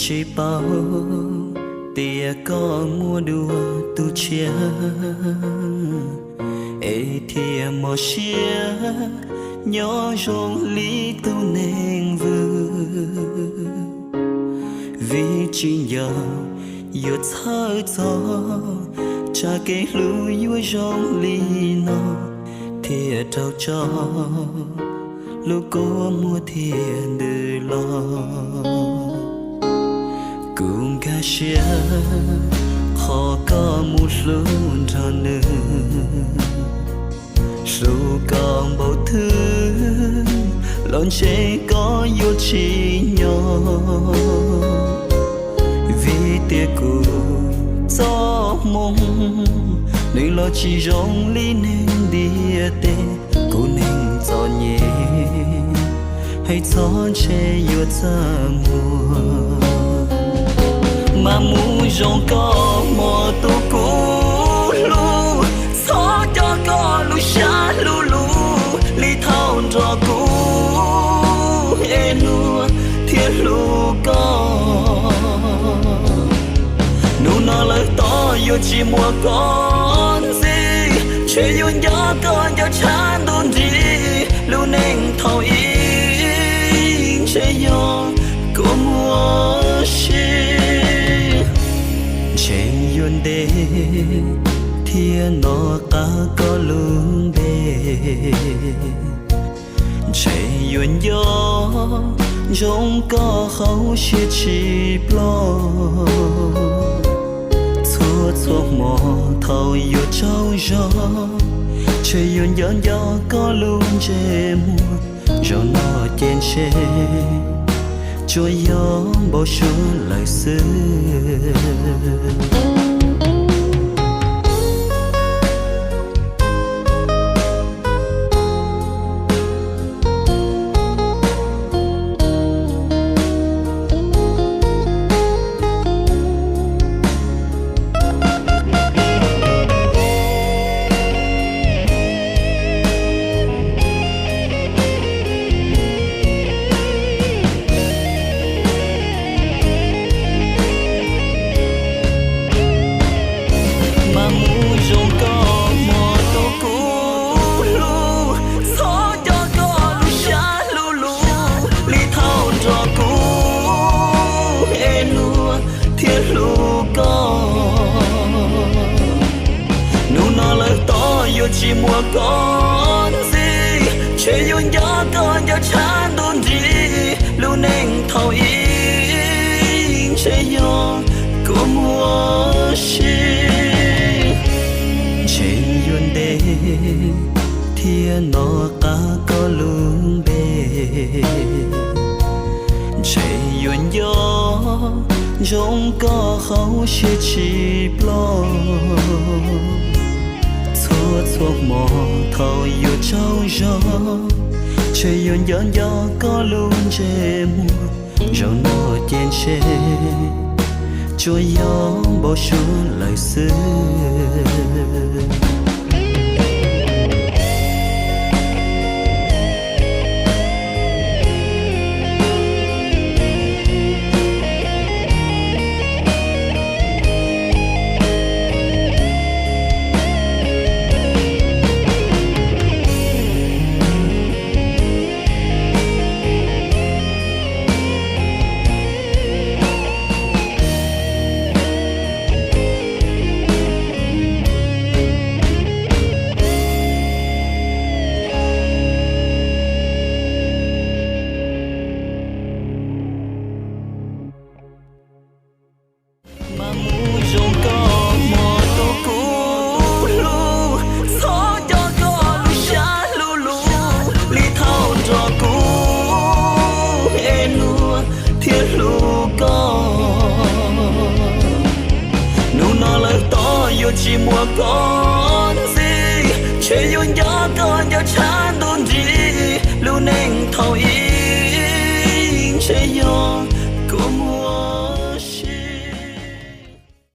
Tsis paub tias koj muaj dua tus tshiab, es thiaj mos siab nyob zoo li tus neeg vwm. Vim tsis nco yuav txhawj txog tsam kev hlub yuav zoo li no, thiaj raug tso lub kua muag thiaj ntws los. Kuv nkag siab qhov koj mus hlub nrog nws, hlub koj npaum twg los ntshe koj yuav tsis nyob. Vim tias kuv txoj hmoo nws los tsis zoo li neeg ntiaj teb, kuv neeg txom nyem hais txog ntshe yuav txaj muag. Mas mus zoo koj hmo tus kuv hlub, txhob coj koj lub siab hlub lus li thaum nrog kuv es luag thiaj hlub koj. Hnub no lawm tom yuav tsis muaj koj ntxiv, ntshe yuav nco koj nco tshaj ntuj nrig, lub neej thaum ub ntshe yog kua muag siab. Ntshe yuav ntev thiaj nov qab koj lub npe, ntshe yuav nco ntsoov koj hauv siab tsis ploj. Txhua txhua hmo thaum yuav tsaug zog, ntshe yuav nco nco koj lub ntsej muag. Zaum no ces ntshe tsuas yog npau suav lawm xwb. Mas mus zoo koj hmo tus kuv hlub, txhob coj koj lub siab hlub lus li thaum nrog kuv es luag thiaj hlub koj. Hnub no lawm tom yuav tsis muaj koj ntxiv, ntshe yuav nco koj nco tshaj ntuj nrig, lub neej thaum ub ntshe yog kua muag siab. Ntshe yuav ntev thiaj nov qab koj lub npe, ntshe yuav nco ntsoov koj hauv siab tsis ploj. Txhua txhua hmo thaum yuav tsaug zog, ntshe yuav nco nco koj lub ntsej muag. Zaum no ces ntshe tsuas yog npau suav lawm xwb. Mas mus zoo koj hmo tus kuv hlub, txhob coj koj lub siab hlub lus li thaum nrog kuv es luag thiaj hlub koj. Hnub no lawm tom yuav tsis muaj koj ntxiv, ntshe yuav nco koj nco tshaj ntuj nrig, lub neej thaum ub ntshe yog